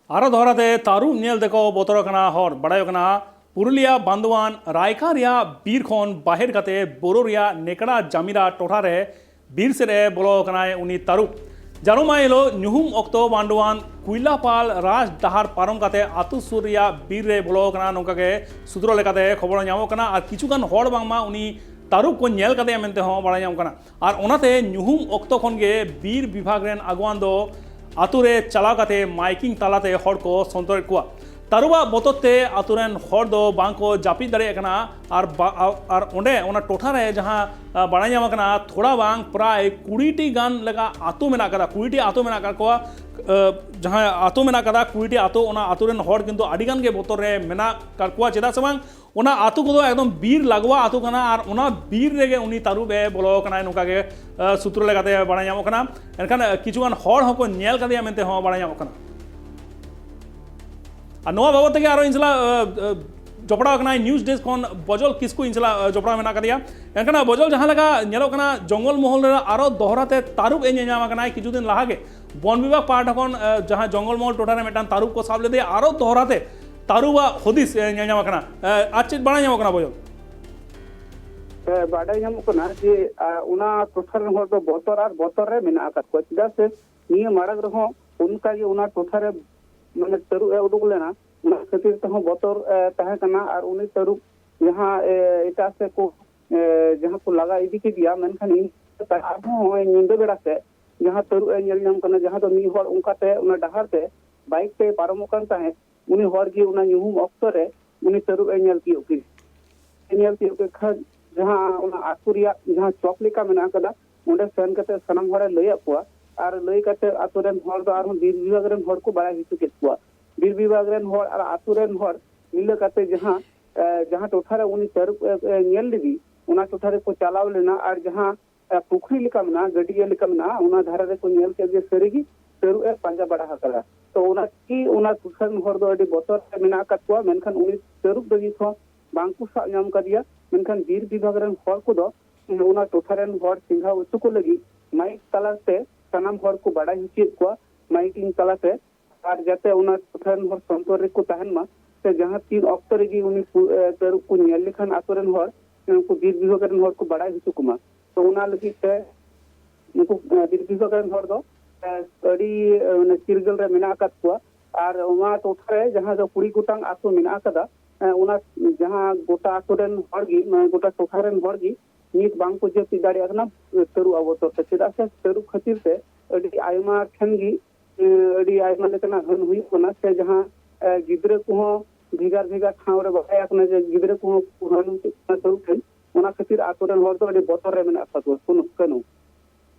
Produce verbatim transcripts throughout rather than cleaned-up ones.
ᱟᱨᱚ ᱫᱚᱦᱲᱟ ᱛᱮ ᱛᱟᱹᱨᱩᱵ ᱧᱮᱞ ᱛᱮᱠᱚ ᱵᱚᱛᱚᱨ ᱟᱠᱟᱱᱟ ᱦᱚᱲ᱾ ᱵᱟᱲᱟᱭᱚᱜ ᱠᱟᱱᱟ, ᱯᱩᱨᱩᱞᱤᱭᱟ ᱵᱟᱱᱫᱩᱣᱟᱱ ᱨᱟᱭᱠᱟ ᱨᱮᱭᱟᱜ ᱵᱤᱨ ᱠᱷᱚᱱ ᱵᱟᱦᱮᱨ ᱠᱟᱛᱮ ᱵᱳᱨᱳ ᱨᱮᱭᱟᱜ ᱱᱮᱠᱲᱟ ᱡᱟᱢᱤᱨᱟ ᱴᱚᱴᱷᱟ ᱨᱮ ᱵᱤᱨ ᱥᱮᱫ ᱮ ᱵᱚᱞᱚ ᱟᱠᱟᱱᱟᱭ ᱩᱱᱤ ᱛᱟᱹᱨᱩᱵ᱾ ᱡᱟᱹᱱᱩᱢ ᱢᱟᱦᱟ ᱦᱤᱞᱳᱜ ᱧᱩᱦᱩᱢ ᱚᱠᱛᱚ ᱵᱟᱱᱫᱩᱣᱟᱱ ᱠᱩᱭᱞᱟᱯᱟᱞ ᱨᱟᱡᱽ ᱰᱟᱦᱟᱨ ᱯᱟᱨᱚᱢ ᱠᱟᱛᱮ ᱟᱹᱛᱩ ᱥᱩᱨ ᱨᱮᱭᱟᱜ ᱵᱤᱨ ᱨᱮ ᱵᱚᱞᱚ ᱟᱠᱟᱱᱟ, ᱱᱚᱝᱠᱟ ᱜᱮ ᱥᱩᱛᱨᱚ ᱞᱮᱠᱟᱛᱮ ᱠᱷᱚᱵᱚᱨ ᱧᱟᱢᱚᱜ ᱠᱟᱱᱟ᱾ ᱟᱨ ᱠᱤᱪᱷᱩ ᱜᱟᱱ ᱦᱚᱲ ᱵᱟᱝᱢᱟ ᱩᱱᱤ ᱛᱟᱹᱨᱩᱵ ᱠᱚ ᱧᱮᱞ ᱠᱟᱫᱮᱭᱟ ᱢᱮᱱᱛᱮ ᱦᱚᱸ ᱵᱟᱲᱟᱭ ᱧᱟᱢᱚᱜ ᱠᱟᱱᱟ᱾ ᱟᱨ ᱚᱱᱟᱛᱮ ᱧᱩᱦᱩᱢ ᱚᱠᱛᱚ ᱠᱷᱚᱱ ᱜᱮ ᱵᱤᱨ ᱵᱤᱵᱷᱟᱜᱽ ᱨᱮᱱ ᱟᱜᱩᱣᱟᱱ ᱫᱚ ᱟᱛᱳ ᱨᱮ ᱪᱟᱞᱟᱣ ᱠᱟᱛᱮ ᱢᱟᱭᱠᱤᱝ ᱛᱟᱞᱟᱛᱮ ᱦᱚᱲ ᱠᱚ ᱥᱚᱱᱛᱚᱨᱮᱫ ᱠᱚᱣᱟ᱾ ᱛᱟᱹᱨᱩᱵᱟᱜ ᱵᱚᱛᱚᱨ ᱛᱮ ᱟᱛᱳ ᱨᱮᱱ ᱦᱚᱲ ᱫᱚ ᱵᱟᱝ ᱠᱚ ᱡᱟᱹᱯᱤᱫ ᱫᱟᱲᱮᱭᱟᱜ ᱠᱟᱱᱟ᱾ ᱟᱨ ᱵᱟ-, ᱟᱨ ᱚᱸᱰᱮ ᱚᱱᱟ ᱴᱚᱴᱷᱟ ᱨᱮ ᱡᱟᱦᱟᱸ, ᱟ, ᱵᱟᱲᱟᱭ ᱧᱟᱢ ᱟᱠᱟᱱᱟ, ᱛᱷᱚᱲᱟ ᱵᱟᱝ ᱯᱨᱟᱭ ᱠᱩᱲᱤ ᱴᱤ ᱜᱟᱱ ᱞᱮᱠᱟ ᱟᱛᱳ ᱢᱮᱱᱟᱜ ᱟᱠᱟᱫᱟ, ᱠᱩᱲᱤ ᱴᱤ ᱟᱛᱳ ᱢᱮᱱᱟᱜ ᱟᱠᱟᱫ ᱠᱚᱣᱟ᱾ ᱟ, ᱡᱟᱦᱟᱸ ᱟᱛᱳ ᱢᱮᱱᱟᱜ ᱟᱠᱟᱫᱟ, ᱠᱩᱲᱤ ᱴᱤ ᱟᱛᱳ, ᱚᱱᱟ ᱟᱛᱳ ᱨᱮᱱ ᱦᱚᱲ ᱠᱤᱱᱛᱩ ᱟᱹᱰᱤ ᱜᱟᱱ ᱜᱮ ᱵᱚᱛᱚᱨ ᱨᱮ ᱢᱮᱱᱟᱜ ᱟᱠᱟᱫ ᱠᱚᱣᱟ᱾ ᱪᱮᱫᱟᱜ ᱥᱮ ᱵᱟᱝ, ᱚᱱᱟ ᱟᱹᱛᱩ ᱠᱚᱫᱚ ᱮᱠᱫᱚᱢ ᱵᱤᱨ ᱞᱟᱜᱣᱟ ᱟᱹᱛᱩ ᱠᱟᱱᱟ ᱟᱨ ᱚᱱᱟ ᱵᱤᱨ ᱨᱮᱜᱮ ᱩᱱᱤ ᱛᱟᱹᱨᱩᱵ ᱮ ᱵᱚᱞᱚ ᱟᱠᱟᱱᱟᱭ, ᱱᱚᱝᱠᱟ ᱜᱮ, ᱟ, ᱥᱩᱛᱨᱚ ᱞᱮᱠᱟᱛᱮ ᱵᱟᱲᱟᱭ ᱧᱟᱢᱚᱜ ᱠᱟᱱᱟ᱾ ᱮᱱᱠᱷᱟᱱ, ᱟ, ᱠᱤᱪᱷᱩ ᱜᱟᱱ ᱦᱚᱲ ᱦᱚᱸᱠᱚ ᱧᱮᱞ ᱠᱟᱫᱮᱭᱟ ᱢᱮᱱᱛᱮ ᱦᱚᱸ ᱵᱟᱲᱟᱭ ᱧᱟᱢᱚᱜ ᱠᱟᱱᱟ᱾ ᱟᱨ ᱱᱚᱣᱟ ᱵᱟᱵᱚᱫ ᱛᱮᱜᱮ ᱟᱨᱚ ᱤᱧ ᱥᱟᱞᱟᱜ, ᱟ, ᱟ, ᱡᱚᱯᱲᱟᱣ ᱟᱠᱟᱱᱟᱭ ᱱᱤᱭᱩᱡᱽ ᱰᱮᱥᱠ ᱠᱷᱚᱱ ᱵᱚᱡᱚᱞ ᱠᱤᱥᱠᱩ ᱤᱧ ᱥᱟᱞᱟᱜ, ᱟ, ᱡᱚᱯᱲᱟᱣ ᱢᱮᱱᱟᱜ ᱠᱟᱫᱮᱭᱟ᱾ ᱮᱱᱠᱷᱟᱱ, ᱟ, ᱵᱚᱡᱚᱞ, ᱡᱟᱦᱟᱸ ᱞᱮᱠᱟ ᱧᱮᱞᱚᱜ ᱠᱟᱱᱟ, ᱡᱚᱝᱜᱚᱞ ᱢᱚᱦᱚᱞ ᱨᱮ ᱟᱨᱚ ᱫᱚᱦᱲᱟ ᱛᱮ ᱛᱟᱹᱨᱩᱵ ᱮ ᱧᱮᱧᱟᱢ ᱟᱠᱟᱱᱟᱭ ᱠᱤᱪᱷᱩ ᱫᱤᱱ ᱞᱟᱦᱟ ᱜᱮ᱾ ᱵᱚᱱ ᱵᱤᱵᱷᱟᱜᱽ ᱯᱟᱦᱴᱟ ᱠᱷᱚᱱ, ᱟ, ᱡᱟᱦᱟᱸ ᱡᱚᱝᱜᱚᱞ ᱢᱚᱦᱚᱞ ᱴᱚᱴᱷᱟ ᱨᱮ ᱢᱤᱫᱴᱟᱝ ᱛᱟᱹᱨᱩᱵ ᱠᱚ ᱥᱟᱵ ᱞᱮᱫᱮᱭᱟ, ᱟᱨᱚ ᱫᱚᱦᱲᱟ ᱛᱮ ᱛᱟᱹᱨᱩᱵᱟᱜ ᱦᱩᱫᱤᱥ, ᱮ, ᱧᱮᱞ ᱧᱟᱢ ᱟᱠᱟᱱᱟ᱾ ᱮ, ᱟᱨ ᱪᱮᱫ ᱵᱟᱲᱟᱭ ᱧᱟᱢᱚᱜ ᱠᱟᱱᱟ ᱵᱚᱡᱚᱞ? ᱦᱮᱸ, ᱵᱟᱰᱟᱭ ᱧᱟᱢᱚᱜ ᱠᱟᱱᱟ ᱡᱮ, ᱟ, ᱚᱱᱟ ᱴᱚᱴᱷᱟ ᱨᱮᱱ ᱦᱚᱲ ᱫᱚ ᱵᱚᱛᱚᱨ ᱟᱨ ᱵᱚᱛᱚᱨ ᱨᱮ ᱢᱮᱱᱟᱜ ᱟᱠᱟᱫ ᱠᱚᱣᱟ᱾ ᱪᱮᱫᱟᱜ ᱥᱮ ᱱᱤᱭᱟᱹ ᱢᱟᱲᱟᱝ ᱨᱮᱦᱚᱸ ᱚᱱᱠᱟ ᱜᱮ ᱚᱱᱟ ᱴᱚᱴᱷᱟ ᱨᱮ, ᱢᱟᱱᱮ, ᱛᱟᱹᱨᱩᱵ ᱮ ᱩᱰᱩᱠ ᱞᱮᱱᱟ, ᱚᱱᱟ ᱠᱷᱟᱹᱛᱤᱨ ᱛᱮᱦᱚᱸ ᱵᱚᱛᱚᱨ, ᱮ, ᱛᱟᱦᱮᱸ ᱠᱟᱱᱟ᱾ ᱟᱨ ᱩᱱᱤ ᱛᱟᱹᱨᱩᱵ ᱡᱟᱦᱟᱸ, ᱮ, ᱮᱴᱟᱜ ᱥᱮᱫ ᱠᱚ, ᱮ, ᱡᱟᱦᱟᱸ ᱠᱚ ᱞᱟᱜᱟ ᱤᱫᱤ ᱠᱮᱫᱮᱭᱟ, ᱢᱮᱱᱠᱷᱟᱱ ᱤᱧ ᱟᱨᱦᱚᱸ ᱱᱚᱜᱼᱚᱭ ᱧᱤᱫᱟᱹ ᱵᱮᱲᱟ ᱥᱮᱫ ᱡᱟᱦᱟᱸ ᱛᱟᱹᱨᱩᱵ ᱮ ᱧᱮᱞ ᱧᱟᱢ ᱠᱟᱱᱟ, ᱡᱟᱦᱟᱸ ᱫᱚ ᱢᱤᱫ ᱦᱚᱲ ᱚᱱᱠᱟᱛᱮ ᱚᱱᱟ ᱰᱟᱦᱟᱨ ᱛᱮ ᱵᱟᱭᱤᱠ ᱛᱮ ᱯᱟᱨᱚᱢᱚᱜ ᱠᱟᱱ ᱛᱟᱦᱮᱸᱫ, ᱩᱱᱤ ᱦᱚᱲ ᱜᱮ ᱚᱱᱟ ᱧᱩᱦᱩᱢ ᱚᱠᱛᱚ ᱨᱮ ᱩᱱᱤ ᱛᱟᱹᱨᱩᱵ ᱮ ᱧᱮᱞ ᱛᱤᱭᱳᱜ ᱠᱮᱫᱮ-, ᱧᱮᱞ ᱛᱤᱭᱳᱜ ᱠᱮᱫ ᱠᱷᱟᱱ, ᱡᱟᱦᱟᱸ ᱚᱱᱟ ᱟᱹᱛᱩ ᱨᱮᱭᱟᱜ ᱡᱟᱦᱟᱸ ᱪᱚᱠ ᱞᱮᱠᱟ ᱢᱮᱱᱟᱜ ᱟᱠᱟᱫᱟ, ᱚᱸᱰᱮ ᱥᱮᱱ ᱠᱟᱛᱮ ᱥᱟᱱᱟᱢ ᱦᱚᱲᱮ ᱞᱟᱹᱭᱟᱫ ᱠᱚᱣᱟ᱾ ᱟᱨ ᱞᱟᱹᱭ ᱠᱟᱛᱮ ᱟᱹᱛᱩ ᱨᱮᱱ ᱦᱚᱲ ᱫᱚ ᱟᱨᱦᱚᱸ ᱵᱤᱨ ᱵᱤᱵᱷᱟᱜᱽ ᱨᱮᱱ ᱦᱚᱲ ᱠᱚ ᱵᱟᱲᱟᱭ ᱦᱚᱪᱚ ᱠᱮᱫ ᱠᱚᱣᱟ᱾ ᱵᱤᱨ ᱵᱤᱵᱷᱟᱜᱽ ᱨᱮᱱ ᱦᱚᱲ ᱟᱨ ᱟᱹᱛᱩ ᱨᱮᱱ ᱦᱚᱲ ᱢᱤᱞᱟᱹ ᱠᱟᱛᱮ ᱡᱟᱦᱟᱸ, ᱮ, ᱡᱟᱦᱟᱸ ᱴᱚᱴᱷᱟ ᱨᱮ ᱩᱱᱤ ᱛᱟᱹᱨᱩᱵ ᱮ, ᱮ, ᱧᱮᱞ ᱞᱮᱫᱮ, ᱚᱱᱟ ᱴᱚᱴᱷᱟ ᱨᱮᱠᱚ ᱪᱟᱞᱟᱣ ᱞᱮᱱᱟ᱾ ᱟᱨ ᱡᱟᱦᱟᱸ, ᱮ, ᱯᱩᱠᱷᱨᱤ ᱞᱮᱠᱟ ᱢᱮᱱᱟᱜᱼᱟ, ᱜᱟᱹᱰᱭᱟᱹ ᱞᱮᱠᱟ ᱢᱮᱱᱟᱜᱼᱟ, ᱚᱱᱟ ᱫᱷᱟᱨᱮ ᱨᱮᱠᱚ ᱧᱮᱞ ᱠᱮᱫ ᱡᱮ ᱥᱟᱹᱨᱤᱜᱮ ᱛᱟᱹᱨᱩᱵ ᱮ ᱯᱟᱸᱡᱟ ᱵᱟᱲᱟ ᱟᱠᱟᱫᱟ᱾ ᱛᱚ ᱚᱱᱟ ᱠᱤ ᱚᱱᱟ ᱴᱚᱴᱷᱟ ᱨᱮᱱ ᱦᱚᱲ ᱫᱚ ᱟᱹᱰᱤ ᱵᱚᱛᱚᱨ ᱨᱮ ᱢᱮᱱᱟᱜ ᱟᱠᱟᱫ ᱠᱚᱣᱟ, ᱢᱮᱱᱠᱷᱟᱱ ᱩᱱᱤ ᱛᱟᱹᱨᱩᱵ ᱫᱚ ᱱᱤᱛ ᱦᱚᱸ ᱵᱟᱝ ᱠᱚ ᱥᱟᱵ ᱧᱟᱢ ᱠᱟᱫᱮᱭᱟ᱾ ᱢᱮᱱᱠᱷᱟᱱ ᱵᱤᱨ ᱵᱤᱵᱷᱟᱜᱽ ᱨᱮᱱ ᱦᱚᱲ ᱠᱚᱫᱚ ᱚᱱᱟ ᱴᱚᱴᱷᱟ ᱨᱮᱱ ᱦᱚᱲ ᱪᱮᱸᱜᱷᱟᱣ ᱦᱚᱪᱚ ᱠᱚ ᱞᱟᱹᱜᱤᱫ ᱢᱟᱭᱤᱠ ᱛᱟᱞᱟᱛᱮ ᱥᱟᱱᱟᱢ ᱦᱚᱲ ᱠᱚ ᱵᱟᱲᱟᱭ ᱦᱚᱪᱚᱭᱮᱫ ᱠᱚᱣᱟ, ᱢᱟᱭᱤᱠᱤᱝ ᱛᱟᱞᱟᱛᱮ᱾ ᱟᱨ ᱡᱟᱛᱮ ᱚᱱᱟ ᱴᱚᱴᱷᱟ ᱨᱮᱱ ᱦᱚᱲ ᱥᱚᱱᱛᱚᱨ ᱨᱮᱠᱚ ᱛᱟᱦᱮᱱ ᱢᱟ, ᱥᱮ ᱡᱟᱦᱟᱸ ᱛᱤᱱ ᱚᱠᱛᱚ ᱨᱮᱜᱮ ᱩᱱᱤ ᱠᱩ-, ᱮ, ᱛᱟᱹᱨᱩᱵ ᱠᱚ ᱧᱮᱞ ᱞᱮᱠᱷᱟᱱ ᱟᱛᱳ ᱨᱮᱱ ᱦᱚᱲ, ᱩᱱᱠᱩ ᱵᱤᱨ ᱵᱤᱵᱷᱟᱜᱽ ᱨᱮᱱ ᱦᱚᱲ ᱠᱚ ᱵᱟᱲᱟᱭ ᱦᱚᱪᱚ ᱠᱚᱢᱟ᱾ ᱛᱚ ᱚᱱᱟ ᱞᱟᱹᱜᱤᱫ ᱛᱮ ᱱᱩᱠᱩ, ᱮ, ᱵᱤᱨ ᱵᱤᱵᱷᱟᱜᱽ ᱨᱮᱱ ᱦᱚᱲ ᱫᱚ, ᱮ, ᱟᱹᱰᱤ, ᱮ, ᱢᱟᱱᱮ ᱪᱤᱨᱜᱟᱹᱞ ᱨᱮ ᱢᱮᱱᱟᱜ ᱟᱠᱟᱫ ᱠᱚᱣᱟ᱾ ᱟᱨ ᱚᱱᱟ ᱴᱚᱴᱷᱟ ᱨᱮ ᱡᱟᱦᱟᱸ ᱫᱚ ᱠᱩᱲᱤ ᱜᱚᱴᱟᱝ ᱟᱛᱳ ᱢᱮᱱᱟᱜ ᱟᱠᱟᱫᱟ, ᱮ, ᱚᱱᱟ ᱡᱟᱦᱟᱸ ᱜᱚᱴᱟ ᱟᱛᱳ ᱨᱮᱱ ᱦᱚᱲ ᱜᱮ, ᱢᱟᱱᱮ ᱜᱚᱴᱟ ᱴᱚᱴᱷᱟ ᱨᱮᱱ ᱦᱚᱲ ᱜᱮ ᱱᱤᱛ ᱵᱟᱝ ᱠᱚ ᱡᱟᱹᱯᱤᱫ ᱫᱟᱲᱮᱭᱟᱜ ᱠᱟᱱᱟ, ᱮ, ᱛᱟᱹᱨᱩᱵ ᱟᱜ ᱵᱚᱛᱚᱨ ᱛᱮ᱾ ᱪᱮᱫᱟᱜ ᱥᱮ ᱛᱟᱹᱨᱩᱵ ᱠᱷᱟᱹᱛᱤᱨ ᱛᱮ ᱟᱹᱰᱤ ᱟᱭᱢᱟ ᱴᱷᱮᱱ ᱜᱮ, ᱮ, ᱟᱹᱰᱤ ᱟᱭᱢᱟ ᱞᱮᱠᱟᱱᱟᱜ ᱦᱟᱹᱱ ᱦᱩᱭᱩᱜ ᱠᱟᱱᱟ, ᱥᱮ ᱡᱟᱦᱟᱸ, ᱮ, ᱜᱤᱫᱽᱨᱟᱹ ᱠᱚᱦᱚᱸ ᱵᱷᱮᱜᱟᱨ ᱵᱷᱮᱜᱟᱨ ᱴᱷᱟᱶ ᱨᱮ ᱵᱟᱲᱟᱭ ᱠᱟᱱᱟ ᱡᱮ ᱜᱤᱫᱽᱨᱟᱹ ᱠᱚᱦᱚᱸ ᱠᱚ ᱦᱟᱹᱱ ᱦᱚᱪᱚᱜ ᱠᱟᱱᱟ ᱛᱟᱹᱨᱩᱵ ᱴᱷᱮᱱ᱾ ᱚᱱᱟ ᱠᱷᱟᱹᱛᱤᱨ ᱟᱛᱳ ᱨᱮᱱ ᱦᱚᱲ ᱫᱚ ᱟᱹᱰᱤ ᱵᱚᱛᱚᱨ ᱨᱮ ᱢᱮᱱᱟᱜ ᱟᱠᱟᱫ ᱠᱚᱣᱟ᱾ ᱠᱟᱹᱱᱩ, ᱠᱟᱹᱱᱩ᱾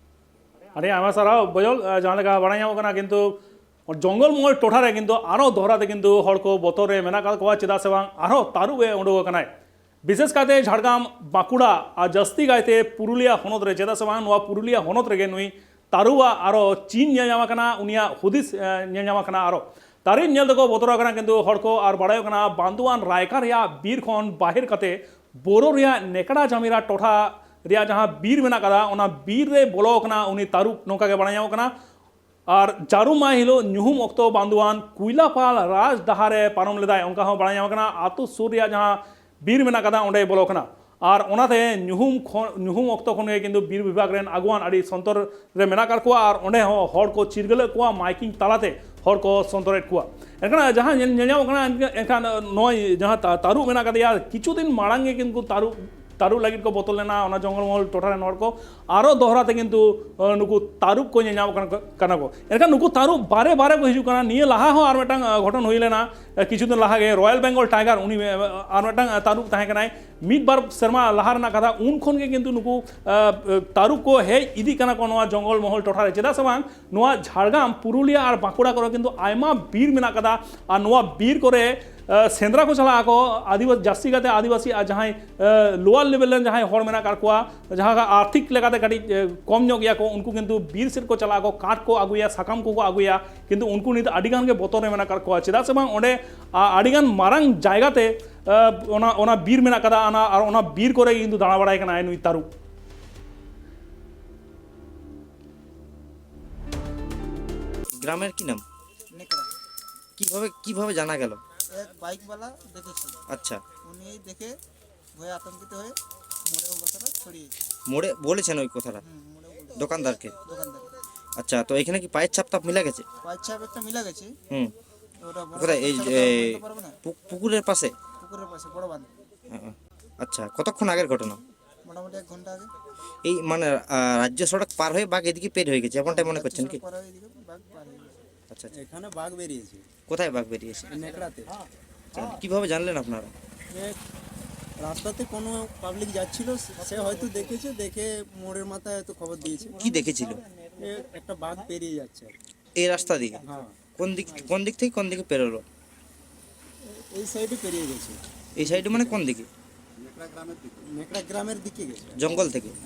ᱟᱹᱰᱤ ᱟᱭᱢᱟ ᱥᱟᱨᱦᱟᱣ ᱵᱚᱡᱚᱞ᱾ ᱟᱸ, ᱡᱟᱦᱟᱸ ᱞᱮᱠᱟ ᱵᱟᱲᱟᱭ ᱧᱟᱢᱚᱜ ᱠᱟᱱᱟ, ᱠᱤᱱᱛᱩ ᱡᱚᱝᱜᱚᱞ ᱢᱚᱦᱚᱞ ᱴᱚᱴᱷᱟ ᱨᱮ ᱠᱤᱱᱛᱩ ᱟᱨᱚ ᱫᱚᱦᱲᱟ ᱛᱮ ᱠᱤᱱᱛᱩ ᱦᱚᱲ ᱠᱚ ᱵᱚᱛᱚᱨ ᱨᱮ ᱢᱮᱱᱟᱜ ᱟᱠᱟᱫ ᱠᱚᱣᱟ᱾ ᱪᱮᱫᱟᱜ ᱥᱮ ᱵᱟᱝ, ᱟᱨᱦᱚᱸ ᱛᱟᱹᱨᱩᱵ ᱮ ᱩᱰᱩᱠ ᱟᱠᱟᱱᱟᱭ, ᱵᱤᱥᱮᱥ ᱠᱟᱭᱛᱮ ᱡᱷᱟᱲᱜᱨᱟᱢ, ᱵᱟᱸᱠᱩᱲᱟ ᱟᱨ ᱡᱟᱹᱥᱛᱤ ᱠᱟᱭᱛᱮ ᱯᱩᱨᱩᱞᱤᱭᱟ ᱦᱚᱱᱚᱛ ᱨᱮ᱾ ᱪᱮᱫᱟᱜ ᱥᱮ ᱵᱟᱝ, ᱱᱚᱣᱟ ᱯᱩᱨᱩᱞᱤᱭᱟ ᱦᱚᱱᱚᱛ ᱨᱮᱜᱮ ᱱᱩᱭ ᱛᱟᱹᱨᱩᱵᱟᱜ ᱟᱨᱚ ᱪᱤᱱ ᱧᱮᱞ ᱧᱟᱢ ᱟᱠᱟᱱᱟ, ᱩᱱᱤᱭᱟᱜ ᱦᱩᱫᱤᱥ, ᱮ, ᱧᱮᱞ ᱧᱟᱢ ᱟᱠᱟᱱᱟ᱾ ᱟᱨᱚ ᱛᱟᱹᱨᱩᱵ ᱧᱮᱞ ᱛᱮᱠᱚ ᱵᱚᱛᱚᱨ ᱟᱠᱟᱱᱟ᱾ ᱠᱤᱱᱛᱩ ᱦᱚᱲ ᱠᱚ ᱟᱨ ᱵᱟᱲᱟᱭᱚᱜ ᱠᱟᱱᱟ, ᱵᱟᱱᱫᱩᱣᱟᱱ ᱨᱟᱭᱠᱟ ᱨᱮᱭᱟᱜ ᱵᱤᱨ ᱠᱷᱚᱱ ᱵᱟᱦᱮᱨ ᱠᱟᱛᱮ ᱵᱳᱨᱳ ᱨᱮᱭᱟᱜ ᱱᱮᱠᱲᱟ ᱡᱟᱢᱤᱨᱟ ᱴᱚᱴᱷᱟ ᱨᱮᱭᱟᱜ ᱡᱟᱦᱟᱸ ᱵᱤᱨ ᱢᱮᱱᱟᱜ ᱟᱠᱟᱫᱟ, ᱚᱱᱟ ᱵᱤᱨ ᱨᱮ ᱵᱚᱞᱚ ᱟᱠᱟᱱᱟ ᱩᱱᱤ ᱛᱟᱹᱨᱩᱵ, ᱱᱚᱝᱠᱟ ᱜᱮ ᱵᱟᱲᱟᱭ ᱧᱟᱢᱚᱜ ᱠᱟᱱᱟ᱾ ᱟᱨ ᱡᱟᱹᱨᱩᱢ ᱢᱟᱦᱟ ᱦᱤᱞᱳᱜ ᱧᱩᱦᱩᱢ ᱚᱠᱛᱚ ᱵᱟᱱᱫᱩᱣᱟᱱ ᱠᱩᱭᱞᱟᱯᱟᱞ ᱨᱟᱡᱽ ᱰᱟᱦᱟᱨ ᱨᱮ ᱯᱟᱨᱚᱢ ᱞᱮᱫᱟᱭ, ᱚᱱᱠᱟ ᱦᱚᱸ ᱵᱟᱲᱟᱭ ᱧᱟᱢ ᱟᱠᱟᱱᱟ᱾ ᱟᱹᱛᱩ ᱥᱩᱨ ᱨᱮᱭᱟᱜ ᱡᱟᱦᱟᱸ ᱵᱤᱨ ᱢᱮᱱᱟᱜ ᱟᱠᱟᱫᱟ, ᱚᱸᱰᱮᱭ ᱵᱚᱞᱚ ᱠᱟᱱᱟ᱾ ᱟᱨ ᱚᱱᱟᱛᱮ ᱧᱩᱦᱩᱢ ᱠᱷᱚᱱ, ᱧᱩᱦᱩᱢ ᱚᱠᱛᱚ ᱠᱷᱚᱱ ᱜᱮ ᱠᱤᱱᱛᱩ ᱵᱤᱨ ᱵᱤᱵᱷᱟᱜᱽ ᱨᱮᱱ ᱟᱹᱜᱩᱣᱟᱱ ᱟᱹᱰᱤ ᱥᱚᱱᱛᱚᱨ ᱨᱮ ᱢᱮᱱᱟᱜ ᱟᱠᱟᱫ ᱠᱚᱣᱟ᱾ ᱟᱨ ᱚᱸᱰᱮ ᱦᱚᱸ ᱦᱚᱲ ᱠᱚ ᱪᱤᱨᱜᱟᱹᱞᱮᱫ ᱠᱚᱣᱟ, ᱢᱟᱭᱠᱤᱝ ᱛᱟᱞᱟᱛᱮ ᱦᱚᱲ ᱠᱚ ᱥᱚᱱᱛᱚᱨᱮᱫ ᱠᱚᱣᱟ᱾ ᱮᱱᱠᱷᱟᱱ ᱡᱟᱦᱟᱸ ᱧᱮᱞ, ᱧᱮᱞ ᱧᱟᱢᱚᱜ ᱠᱟᱱᱟ, ᱮᱱᱠᱷᱟᱱ ᱱᱚᱜᱼᱚᱭ ᱡᱟᱦᱟᱸ ᱛᱟ-, ᱛᱟᱹᱨᱩᱵ ᱢᱮᱱᱟᱜ ᱟᱠᱟᱫᱮᱭᱟ, ᱠᱤᱪᱷᱩ ᱫᱤᱱ ᱢᱟᱲᱟᱝ ᱜᱮ ᱠᱤᱱᱛᱩ ᱛᱟᱹᱨᱩᱵ, ᱛᱟᱹᱨᱩᱵ ᱞᱟᱹᱜᱤᱫ ᱠᱚ ᱵᱚᱛᱚᱨ ᱞᱮᱱᱟ ᱚᱱᱟ ᱡᱚᱝᱜᱚᱞ ᱢᱚᱦᱚᱞ ᱴᱚᱴᱷᱟ ᱨᱮᱱ ᱦᱚᱲ ᱠᱚ᱾ ᱟᱨᱚ ᱫᱚᱦᱲᱟ ᱛᱮ ᱠᱤᱱᱛᱩ, ᱟᱸ, ᱱᱩᱠᱩ ᱛᱟᱹᱨᱩᱵ ᱠᱚ ᱧᱮᱞ ᱧᱟᱢᱚᱜ ᱠᱟᱱᱟ, ᱠᱟᱱᱟ ᱠᱚ᱾ ᱮᱱᱠᱷᱟᱱ ᱱᱩᱠᱩ ᱛᱟᱹᱨᱩᱵ ᱵᱟᱨᱮ ᱵᱟᱨᱮ ᱠᱚ ᱦᱤᱡᱩᱜ ᱠᱟᱱᱟ᱾ ᱱᱤᱭᱟᱹ ᱞᱟᱦᱟ ᱦᱚᱸ ᱟᱨ ᱢᱤᱫᱴᱟᱝ, ᱟᱸ, ᱜᱷᱚᱴᱚᱱ ᱦᱩᱭ ᱞᱮᱱᱟ, ᱟᱸ, ᱠᱤᱪᱷᱩ ᱫᱤᱱ ᱞᱟᱦᱟ ᱜᱮ Royal Bengal Tiger, ᱩᱱᱤ, ᱟᱸ, ᱟᱨ ᱢᱤᱫᱴᱟᱝ, ᱟᱸ, ᱛᱟᱹᱨᱩᱵ ᱛᱟᱦᱮᱸ ᱠᱟᱱᱟᱭ᱾ ᱢᱤᱫ ᱵᱟᱨ ᱥᱮᱨᱢᱟ ᱞᱟᱦᱟ ᱨᱮᱱᱟᱜ ᱠᱟᱛᱷᱟ, ᱩᱱ ᱠᱷᱚᱱ ᱜᱮ ᱠᱤᱱᱛᱩ ᱱᱩᱠᱩ, ᱟᱸ, ᱛᱟᱹᱨᱩᱵ ᱠᱚ ᱦᱮᱡ ᱤᱫᱤᱜ ᱠᱟᱱᱟ ᱠᱚ ᱱᱚᱣᱟ ᱡᱚᱝᱜᱚᱞ ᱢᱚᱦᱚᱞ ᱴᱚᱴᱷᱟ ᱨᱮ᱾ ᱪᱮᱫᱟᱜ ᱥᱮ ᱵᱟᱝ, ᱱᱚᱣᱟ ᱡᱷᱟᱲᱜᱨᱟᱢ, ᱯᱩᱨᱩᱞᱤᱭᱟ ᱟᱨ ᱵᱟᱸᱠᱩᱲᱟ ᱠᱚᱨᱮ ᱠᱤᱱᱛᱩ ᱟᱭᱢᱟ ᱵᱤᱨ ᱢᱮᱱᱟᱜ ᱠᱟᱫᱟ᱾ ᱟᱨ ᱱᱚᱣᱟ ᱵᱤᱨ ᱠᱚᱨᱮ, ᱟᱸ, ᱥᱮᱸᱫᱽᱨᱟ ᱠᱚ ᱪᱟᱞᱟᱜ ᱟᱠᱚ, ᱟᱹᱫᱤᱵᱟᱹᱥᱤ, ᱡᱟᱹᱥᱛᱤ ᱠᱟᱛᱮ ᱟᱹᱫᱤᱵᱟᱹᱥᱤ ᱟᱨ ᱡᱟᱦᱟᱸᱭ, ᱟᱸ, lower level ᱨᱮᱱ ᱡᱟᱦᱟᱸᱭ ᱦᱚᱲ ᱢᱮᱱᱟᱜ ᱟᱠᱟᱫ ᱠᱚᱣᱟ, ᱡᱟᱦᱟᱸ ᱟᱨᱛᱷᱤᱠ ᱞᱮᱠᱟᱛᱮ ᱠᱟᱹᱴᱤᱡ, ᱮ, ᱠᱚᱢ ᱧᱚᱜ ᱜᱮᱭᱟ ᱠᱚ, ᱩᱱᱠᱩ ᱠᱤᱱᱛᱩ ᱵᱤᱨ ᱥᱮᱫ ᱠᱚ ᱪᱟᱞᱟᱜ ᱟᱠᱚ, ᱠᱟᱴ ᱠᱚ ᱟᱹᱜᱩᱭᱟ, ᱥᱟᱠᱟᱢ ᱠᱚᱠᱚ ᱟᱹᱜᱩᱭᱟ, ᱠᱤᱱᱛᱩ ᱩᱱᱠᱩ ᱱᱤᱛ ᱟᱹᱰᱤ ᱜᱟᱱ ᱜᱮ ᱵᱚᱛᱚᱨ ᱨᱮ ᱢᱮᱱᱟᱜ ᱟᱠᱟᱫ ᱠᱚᱣᱟ᱾ ᱪᱮᱫᱟᱜ ᱥᱮ ᱵᱟᱝ, ᱚᱸᱰᱮ, ᱟ, ᱟᱹᱰᱤ ᱜᱟᱱ ᱢᱟᱨᱟᱝ ᱡᱟᱭᱜᱟ ᱛᱮ, ᱟ, ᱚᱱᱟ, ᱚᱱᱟ ᱵᱤᱨ ᱢᱮᱱᱟᱜ ᱟᱠᱟᱫᱟ, ᱚᱱᱟ, ᱟᱨ ᱚᱱᱟ ᱵᱤᱨ ᱠᱚᱨᱮ ᱜᱮ ᱠᱤᱱᱛᱩ ᱫᱟᱬᱟ ᱵᱟᱲᱟᱭ ᱠᱟᱱᱟᱭ ᱱᱩᱭ ᱛᱟᱹᱨᱩᱵ᱾ গ্রামের কি নাম? নেকড়া। কিভাবে কিভাবে জানা গেল? এক বাইকওয়ালা দেখেছিল। আচ্ছা। উনি দেখে ভয়ে আতঙ্কিত হয়ে মোড়ে ও কথাটা ছড়িয়েছে। মোড়ে বলেছেন ওই কথাটা? হুম, মোড়ে বলেছে। দোকানদারকে? দোকানদারকে। আচ্ছা, তো এখানে কি পায়ের ছাপ টাপ মিলা গেছে? পায়ের ছাপ একটা মিলা গেছে। হুম। ওটা বড় কোথায়? এই বাচ্চা যে ছাড়া বলতে পারবে না। পু- পুকুরের পাশে? পুকুরের পাশে, বড় বাঁধ। হ্যাঁ। আচ্ছা, কতক্ষণ আগের ঘটনা? মোটামুটি এক ঘন্টা আগে। এই মানে আহ, রাজ্য সড়ক পার হয়ে বাঘ এদিকে পের হয়ে গেছে, এমনটাই মনে করছেন কি? পার হয়ে এদিকে বাঘ পার হয়ে গেছে। আচ্ছা, আচ্ছা। এখানে বাঘ বেরিয়েছে। কোথায় বাঘ বেরিয়েছে? নেকড়াতে। আচ্ছা, কিভাবে জানলেন আপনারা? এ, রাস্তাতে কোনো পাবলিক যাচ্ছিল, সে হয়তো দেখেছে, দেখে মোড়ের মাথায় হয়তো খবর দিয়েছে। কি দেখেছিল? এ, একটা বাঘ পেরিয়ে যাচ্ছে আর কি। এই রাস্তা দিয়ে? হ্যাঁ। কোন দিক, কোন দিক থেকে কোন দিকে পেরোলো? এই সাইডে পেরিয়ে গেছে। এই সাইডে মানে কোন দিকে? নেকড়া গ্রামের দিকে গেছে। জঙ্গল থেকে?